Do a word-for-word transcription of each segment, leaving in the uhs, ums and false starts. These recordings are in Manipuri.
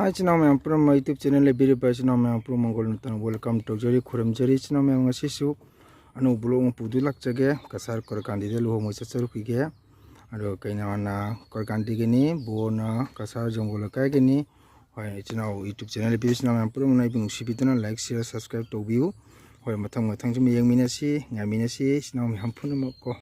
ꯏꯆꯤꯟ ꯏꯅꯥꯎ ꯃꯌꯥꯝ ꯄꯨꯝꯅꯃꯛ YouTube channel ꯂꯩꯕꯤꯔꯤꯕ ꯏꯆꯤꯟ ꯏꯅꯥꯎ ꯃꯌꯥꯝ ꯄꯨꯝꯅꯃꯛ ꯅꯪꯒꯣꯜ ꯅꯠꯇꯅ welcome ꯇꯧꯖꯔꯤ, ꯈꯨꯔꯨꯝꯖꯔꯤ꯫ ꯏꯆꯤꯟ ꯏꯅꯥꯎ ꯃꯌꯥꯝ, ꯉꯁꯤꯁꯨ ꯑꯅꯧꯕ vlog ꯑꯃ ꯄꯨꯗꯨꯅ ꯂꯥꯛꯆꯒꯦ꯫ ꯀꯁꯥꯔ ꯀꯣꯔꯀꯥꯟꯗꯤꯗ ꯂꯨꯍꯣꯡꯕ ꯆꯠꯆꯔꯨꯈꯤꯒꯦ꯫ ꯑꯗꯣ ꯀꯩꯅꯥꯅ ꯀꯣꯔꯀꯥꯟꯗꯤꯒꯤꯅꯤ, ꯕꯣꯔꯅ ꯀꯁꯥꯔ ꯖꯪꯒꯣꯜ ꯂꯩꯀꯥꯏꯒꯤꯅꯤ꯫ ꯍꯣꯏ, ꯏꯆꯤꯟ ꯏꯅꯥꯎ YouTube channel ꯂꯩꯕꯤꯔꯤꯕ ꯏꯆꯤꯟ ꯏꯅꯥꯎ ꯃꯌꯥꯝ ꯄꯨꯝꯅꯃꯛꯅ ꯑꯩꯕꯨ ꯅꯨꯡꯁꯤꯕꯤꯗꯨꯅ like, share, subscribe ꯇꯧꯕꯤꯌꯨ꯫ ꯍꯣꯏ, ꯃꯊꯪ ꯃꯊꯪꯁꯨ ꯌꯦꯡꯃꯤꯟꯅꯁꯤ, ꯉꯥꯏꯃꯤꯟꯅꯁꯤ ꯏꯆꯤꯟ ꯏꯅꯥꯎ ꯃꯌꯥꯝ ꯄꯨꯝꯅꯃꯛ ꯀꯣ꯫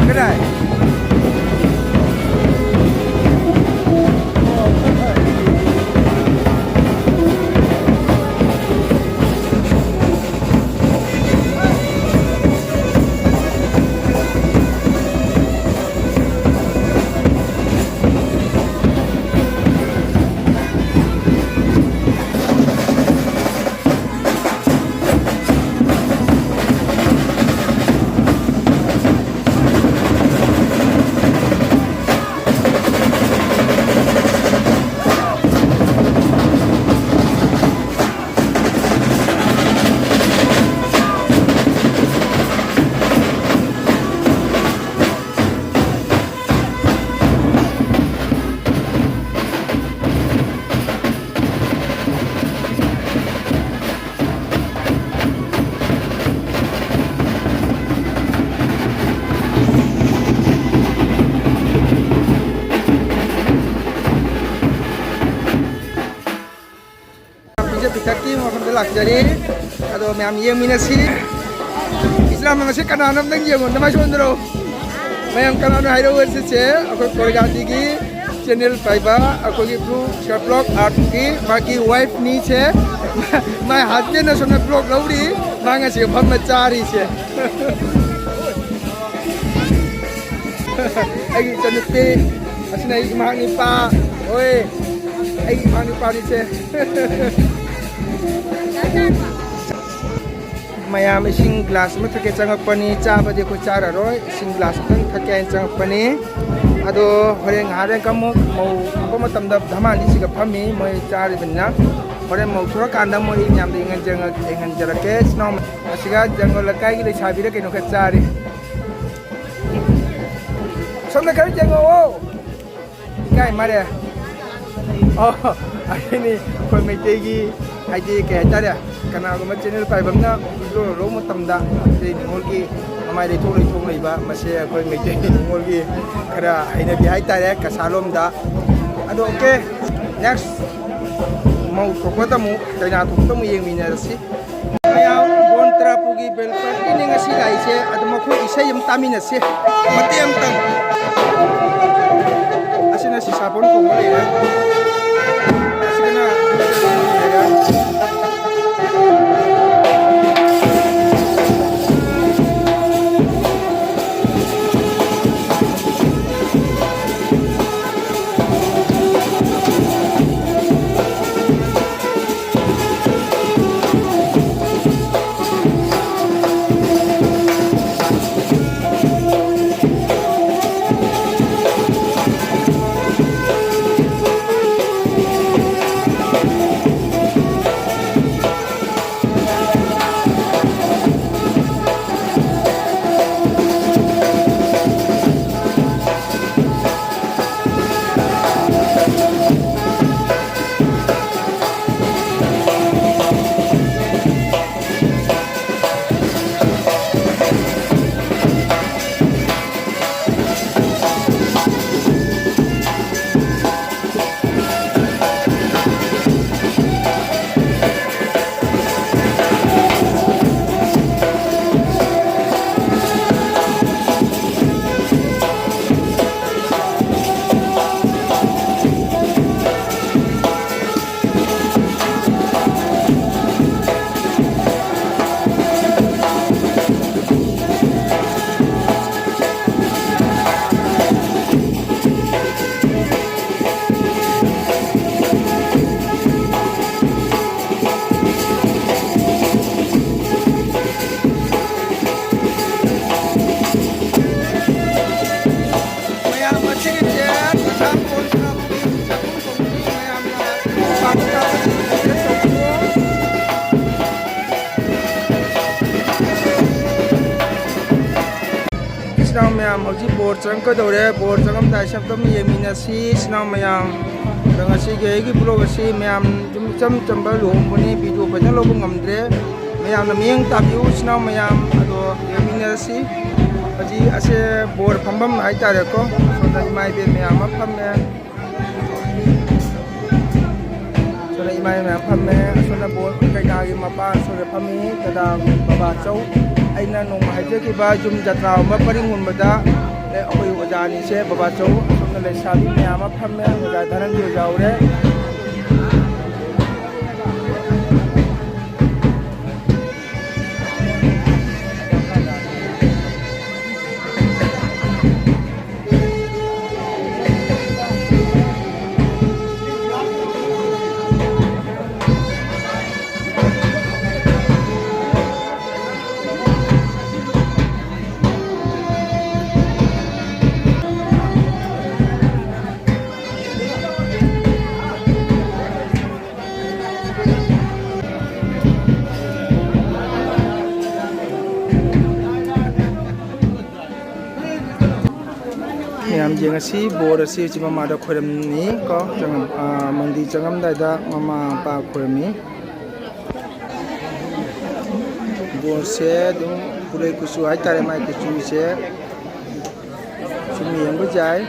ꯀꯗꯥꯏ? ꯄꯤꯖ ꯄꯤꯊꯛꯀꯤ ꯃꯐꯝꯗ ꯂꯥꯛꯆꯔꯤ꯫ ꯑꯗꯣ ꯃꯌꯥꯝ ꯌꯦꯡꯃꯤꯟꯅꯁꯤ꯫ ꯏꯁꯂꯥꯝ ꯉꯁꯤ ꯀꯅꯥꯅꯣ ꯑꯝꯇꯪ ꯌꯦꯡꯉꯣ, ꯅꯃꯥꯏ ꯁꯣꯟꯗ꯭ꯔꯣ? ꯃꯌꯥꯝ ꯀꯅꯥꯅꯣ ꯍꯥꯏꯔꯛꯑꯣ꯫ ꯁꯤꯁꯦ ꯑꯩꯈꯣꯏ ꯀꯣꯔꯒꯥꯟꯗꯤꯒꯤ channel ꯄꯥꯏꯕ ꯑꯩꯈꯣꯏꯒꯤ Blue Sky Vlog Artꯀꯤ ꯃꯥꯒꯤ wifeꯅꯤ꯫ ꯁꯦ my husbandꯅ ꯁꯣꯝꯗ vlog ꯂꯧꯔꯤ꯫ ꯃꯥ ꯉꯁꯤ ꯐꯝꯃ ꯆꯥꯔꯤꯁꯦ꯫ ꯑꯩꯒꯤ ꯏꯆꯟꯅꯨꯄꯤ ꯑꯁꯤꯅ ꯑꯩ ꯏꯃꯥ ꯅꯤꯄꯥ꯫ ꯍꯣꯏ, ꯑꯩ ꯏꯃꯥ ꯅꯤꯄꯥꯅꯤꯁꯦ꯫ ꯃꯌꯥꯝ ꯏꯁꯤꯡ ꯒ꯭ꯂꯥꯁ ꯑꯃ ꯊꯛꯀꯦ ꯆꯪꯉꯛꯄꯅꯤ꯫ ꯆꯥꯕꯗꯤ ꯑꯩꯈꯣꯏ ꯆꯥꯔꯔꯣꯏ, ꯏꯁꯤꯡ ꯒ꯭ꯂꯥꯁ ꯑꯃꯇꯪ ꯊꯛꯀꯦ ꯍꯥꯏꯅ ꯆꯪꯉꯛꯄꯅꯤ꯫ ꯑꯗꯣ ꯍꯣꯔꯦꯟ ꯉꯥꯏꯍꯥꯛ ꯂꯩꯔꯒ ꯑꯃꯨꯛ ꯃꯧ ꯊꯣꯛꯄ ꯃꯇꯝꯗ ꯙꯃꯥꯟꯗꯤ ꯁꯤꯒ ꯐꯝꯃꯤ, ꯃꯣꯏ ꯆꯥꯔꯤꯕꯅꯤꯅ꯫ ꯍꯣꯔꯦꯟ ꯃꯧ ꯊꯣꯛꯂꯀꯥꯟꯗ ꯃꯣꯏ ꯃꯌꯥꯝꯗ ꯌꯦꯡꯍꯟꯖꯔꯛ-, ꯌꯦꯡꯍꯟꯖꯔꯛꯀꯦ꯫ ꯏꯆꯤꯟ ꯏꯅꯥꯎ ꯑꯁꯤꯒ ꯖꯪꯒꯜ ꯂꯩꯀꯥꯏꯒꯤ ꯂꯩꯁꯥꯕꯤꯔ ꯀꯩꯅꯣ ꯈꯔ ꯆꯥꯔꯤ꯫ ꯁꯣꯝꯗ ꯈꯔ ꯌꯦꯡꯉꯛꯑꯣ꯫ ꯏꯀꯥꯏ ꯃꯥꯔꯦ꯫ ꯑꯣ, ꯑꯩꯈꯣꯏꯅꯤ ꯑꯩꯈꯣꯏ ꯃꯩꯇꯩꯒꯤ, ꯍꯥꯏꯗꯤ ꯀꯩ ꯍꯥꯏꯇꯥꯔꯦ, ꯀꯅꯥꯒꯨꯝꯕ ꯆꯦꯅꯦꯜ ꯄꯥꯏꯕ ꯑꯃꯅ ꯚꯤꯗꯤꯑꯣ ꯂꯧꯕ ꯃꯇꯝꯗ ꯃꯩꯇꯩ ꯅꯤꯉꯣꯜꯒꯤ ꯃꯃꯥꯏ ꯂꯩꯊꯣꯛ ꯂꯩꯊꯣꯛ ꯂꯩꯕ, ꯃꯁꯦ ꯑꯩꯈꯣꯏ ꯃꯩꯇꯩ ꯅꯤꯉꯣꯜꯒꯤ ꯈꯔ ꯍꯩꯅꯕꯤ ꯍꯥꯏꯇꯥꯔꯦ, ꯀꯁꯥꯂꯣꯝꯗ꯫ ꯑꯗꯣ ꯑꯣꯀꯦ, ꯅꯦꯛꯁ ꯃꯧ ꯊꯣꯛꯄꯗ ꯑꯃꯨꯛ, ꯀꯩꯅꯥ ꯊꯣꯛꯄꯗ ꯑꯃꯨꯛ ꯌꯦꯡꯃꯤꯟꯅꯔꯁꯤ꯫ ꯃꯌꯥꯝ ꯕꯣꯟ ꯇꯔꯥꯄꯨꯒꯤ ꯕꯦꯜꯀꯔꯒꯤꯅꯤ ꯉꯁꯤ ꯂꯥꯛꯏꯁꯦ꯫ ꯑꯗꯣ ꯃꯈꯣꯏ ꯏꯁꯩ ꯑꯃ ꯇꯥꯃꯤꯟꯅꯁꯤ ꯃꯇꯦꯛ ꯑꯃꯇꯪ꯫ ꯑꯁꯤꯅ ꯁꯤꯁꯥꯕꯣꯟ ꯈꯣꯡꯕ ꯂꯩꯔꯦ꯫ ꯑꯁꯤꯒꯅ ꯏꯆꯤꯟ ꯏꯅꯥꯎ ꯃꯌꯥꯝ, ꯍꯧꯖꯤꯛ ꯕꯣꯔ ꯆꯪꯉꯛꯀꯗꯧꯔꯦ꯫ ꯕꯣꯔ ꯆꯪꯉꯝꯗꯥꯏ ꯁꯛꯇꯝ ꯌꯦꯡꯃꯤꯟꯅꯁꯤ ꯏꯆꯤꯟ ꯏꯅꯥꯎ ꯃꯌꯥꯝ꯫ ꯑꯗꯣ ꯉꯁꯤꯒꯤ ꯑꯩꯒꯤ vlog ꯑꯁꯤ ꯃꯌꯥꯝ ꯑꯗꯨꯝ ꯏꯆꯝ ꯆꯝꯕ ꯂꯨꯍꯣꯡꯕꯅꯤ, video ꯐꯖꯅ ꯂꯧꯕ ꯉꯝꯗ꯭ꯔꯦ꯫ ꯃꯌꯥꯝꯅ ꯃꯤꯠꯌꯦꯡ ꯇꯥꯕꯤꯌꯨ ꯏꯆꯤꯟ ꯏꯅꯥꯎ ꯃꯌꯥꯝ꯫ ꯑꯗꯣ ꯌꯦꯡꯃꯤꯟꯅꯔꯁꯤ꯫ ꯍꯧꯖꯤꯛ ꯑꯁꯦ ꯕꯣꯔ ꯐꯝꯐꯝ ꯍꯥꯏꯇꯥꯔꯦꯀꯣ꯫ ꯁꯣꯝꯗ ꯏꯃꯥ ꯏꯕꯦꯟ ꯃꯌꯥꯝ ꯑꯃ ꯐꯝꯃꯦ꯫ ꯁꯣꯝꯗ ꯏꯃꯥ ꯃꯌꯥꯝ ꯐꯝꯃꯦ꯫ ꯑꯁꯣꯝꯗ ꯕꯣꯔ ꯀꯩꯅꯥꯒꯤ ꯃꯄꯥ ꯁꯣꯝꯗ ꯐꯝꯃꯤ꯫ ꯗꯗꯥ ꯕꯕꯥꯆꯧ, ꯑꯩꯅ ꯅꯣꯡꯃ ꯍꯥꯏꯖꯈꯤꯕ ꯌꯨꯝ ꯖꯇ꯭ꯔꯥꯒꯨꯝꯕ ꯄꯔꯤꯡꯒꯨꯝꯕꯗ ꯑꯩꯈꯣꯏ ꯑꯣꯖꯥ ꯑꯅꯤꯁꯦ ꯕꯕꯥꯆꯧ, ꯑꯁꯣꯝꯗ ꯂꯩꯁꯥꯕꯤ ꯃꯌꯥꯝ ꯑꯃ ꯐꯝꯃꯦ꯫ ꯑꯣꯖꯥ ꯙꯅꯟꯖꯣꯏ ꯌꯥꯎꯔꯦ꯫ ꯃꯌꯥꯝ ꯌꯦꯡꯉꯁꯤ, ꯕꯣꯔ ꯑꯁꯤ ꯍꯧꯖꯤꯛ ꯃꯃꯥꯗ ꯈꯣꯏꯔꯝꯃꯤ ꯀꯣ, ꯆꯪꯉꯝ-, ꯑꯥ, ꯃꯟꯗꯤꯔ ꯆꯪꯉꯝꯗꯥꯏꯗ ꯃꯃꯥ ꯃꯄꯥ ꯈꯣꯏꯔꯝꯃꯤ꯫ ꯕꯣꯔꯁꯦ ꯑꯗꯨꯝ ꯄꯨꯔꯩ ꯀꯨꯆꯨ ꯍꯥꯏꯇꯥꯔꯦ, ꯃꯥꯏ ꯀꯨꯆꯨꯁꯦ ꯁꯨꯝ ꯌꯦꯡꯕ ꯌꯥꯏ꯫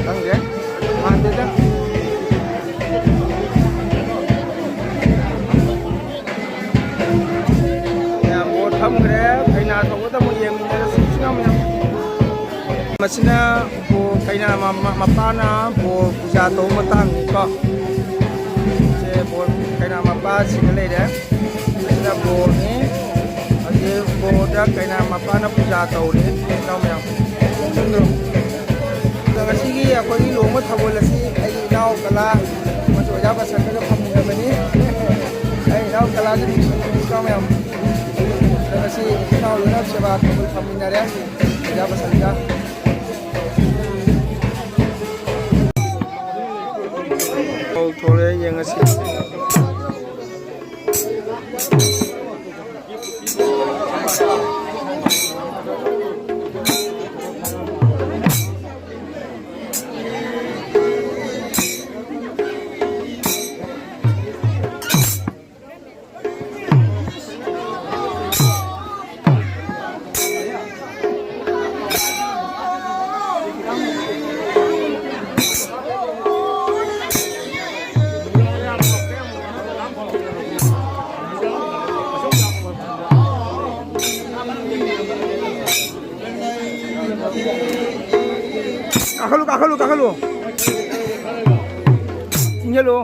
ꯈꯪꯗꯦ꯫ ꯃꯥꯟꯗꯦꯗ꯫ ꯃꯌꯥꯝ ꯕꯣꯔ ꯐꯝꯈ꯭ꯔꯦ꯫ ꯀꯩꯅꯥ ꯊꯧꯕꯗ ꯑꯃꯨꯛ ꯌꯦꯡꯃꯤꯟꯅꯔꯁꯤ ꯏꯆꯤꯟ ꯏꯅꯥꯎ ꯃꯌꯥꯝ꯫ ꯃꯁꯤꯅ ꯕꯣꯔ ꯀꯩꯅꯥ ꯃ-, ꯃ-, ꯃꯄꯥꯅ ꯕꯣꯔ ꯄꯨꯖꯥ ꯇꯧꯕ ꯃꯇꯥꯡꯅꯤꯀꯣ꯫ ꯁꯦ ꯕꯣꯔ ꯀꯩꯅꯥ ꯃꯄꯥ ꯁꯤꯗ ꯂꯩꯔꯦ꯫ ꯁꯤꯅ ꯕꯣꯔꯅꯤ꯫ ꯍꯧꯖꯤꯛ ꯕꯣꯔ ꯀꯩꯅꯥ ꯃꯄꯥꯅ ꯄꯨꯖꯥ ꯇꯧꯔꯤ, ꯏꯅꯥꯎ ꯃꯌꯥꯝ꯫ ꯑꯗꯣ ꯉꯁꯤꯒꯤ ꯑꯩꯈꯣꯏꯒꯤ ꯂꯨꯍꯣꯡꯕ ꯊꯧꯒꯜ ꯑꯁꯤ ꯑꯩꯒꯤ ꯏꯅꯥꯎ ꯀꯂꯥ ꯑꯃꯁꯨꯡ ꯑꯣꯖꯥ ꯕꯁꯟꯇꯒ ꯐꯝꯃꯤꯟꯅꯕꯅꯤ꯫ ꯑꯩ ꯏꯅꯥꯎ ꯀꯂꯥꯁꯤ ꯅꯨꯡꯁꯤꯕꯅꯤ, ꯏꯅꯥꯎ ꯃꯌꯥꯝ꯫ ꯑꯗꯣ ꯉꯁꯤ ꯏꯅꯥꯎ ꯂꯣꯏꯅ ꯁꯦꯕꯥ ꯊꯧꯒꯜ ꯐꯝꯃꯤꯟꯅꯔꯦ ꯑꯣꯖꯥ ꯕꯁꯟꯇꯒ꯫ ꯊꯣꯛꯂꯛꯑꯦ, ꯌꯦꯡꯉꯁꯤ꯫ ꯀꯥꯈꯠꯂꯨ, ꯀꯥꯈꯠꯂꯨ, ꯀꯥꯈꯠꯂꯨ꯫ ꯆꯤꯡꯁꯤꯜꯂꯨ꯫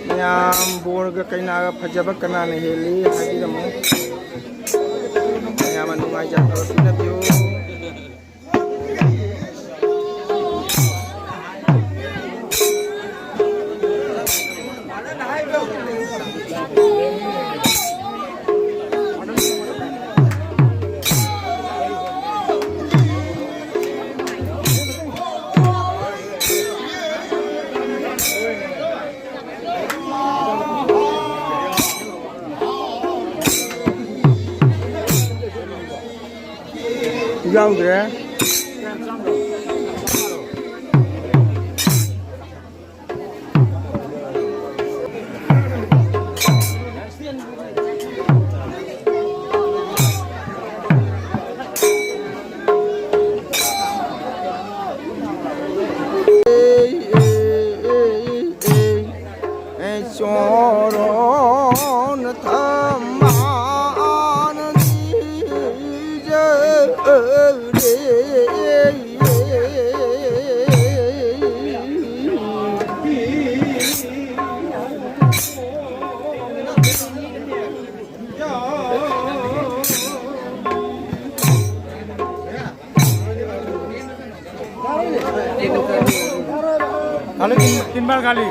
ꯃꯌꯥꯝ ꯕꯣꯔꯒ ꯀꯩꯅꯥꯒ ꯐꯖꯕ ꯀꯅꯥꯅ ꯍꯦꯜꯂꯤ ꯍꯥꯏꯕꯤꯔꯝꯃꯨ꯫ ꯃꯌꯥꯝꯅ ꯅꯨꯡꯉꯥꯏꯖꯕ ꯄꯤꯅꯕꯤꯌꯨ꯫ ꯌꯥꯎꯗ꯭ꯔꯦ꯫ ꯆꯣꯔꯣꯟ ꯊꯝꯕꯥꯜ ꯅꯤꯖꯔꯦ꯫ Kali, tin, tin bar kali.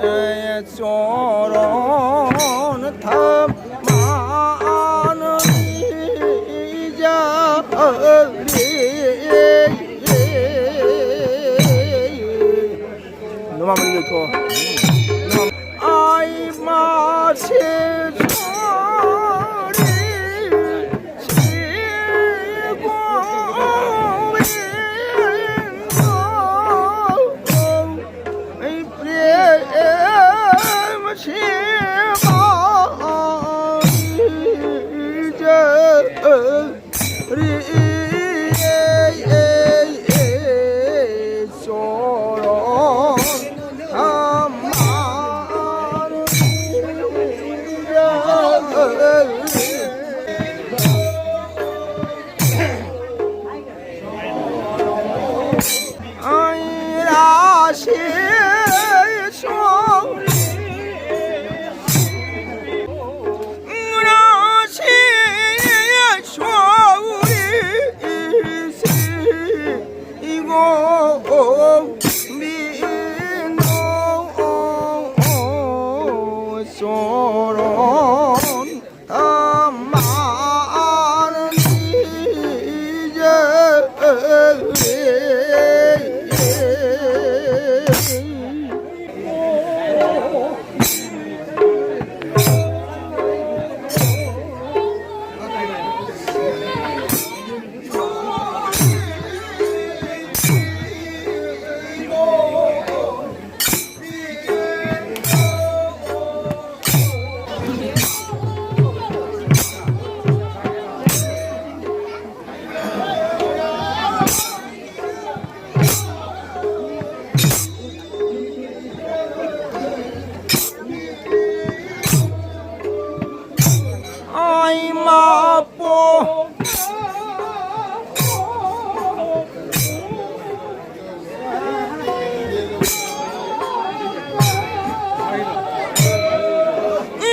Eh, choron thaman ri ja ri. Numa mani ko. Ai ma se chori se go. Ai prem se ma ja. Ai ma po.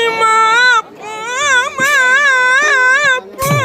Ima pa ma pa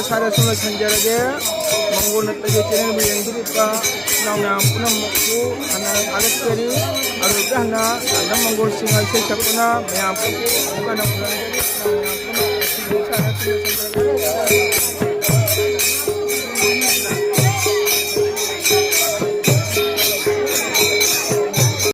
ꯁꯥꯔ ꯁꯨꯝ ꯂꯣꯏꯁꯤꯟꯖꯔꯒꯦ꯫ ꯃꯪꯒꯣꯜ ꯅꯠꯇꯒꯤ ꯆꯦꯅꯦꯜꯕꯨ ꯌꯦꯡꯕꯤꯔꯤꯕ ꯏꯅꯥꯎ ꯃꯌꯥꯝ ꯄꯨꯝꯅꯃꯛꯄꯨ ꯍꯟꯅ ꯊꯥꯒꯠꯆꯔꯤ꯫ ꯑꯗꯨꯗ ꯍꯟꯅ ꯁꯥꯟꯅ ꯃꯪꯒꯣꯜꯁꯤꯡ ꯏꯁꯩ ꯁꯛꯄꯅ ꯃꯌꯥꯝ ꯄꯨꯝꯅꯃꯛꯄꯨ ꯑꯃꯨꯛ ꯍꯟꯅ ꯈꯨꯔꯨꯝꯖꯔꯤ꯫ ꯏꯅꯥꯎ ꯃꯌꯥꯝ ꯄꯨꯝꯅꯃꯛ ꯉꯁꯤꯒꯤ ꯁꯥꯟꯅ ꯁꯨꯝ ꯂꯣꯏꯁꯤꯟꯖꯔꯒꯦ꯫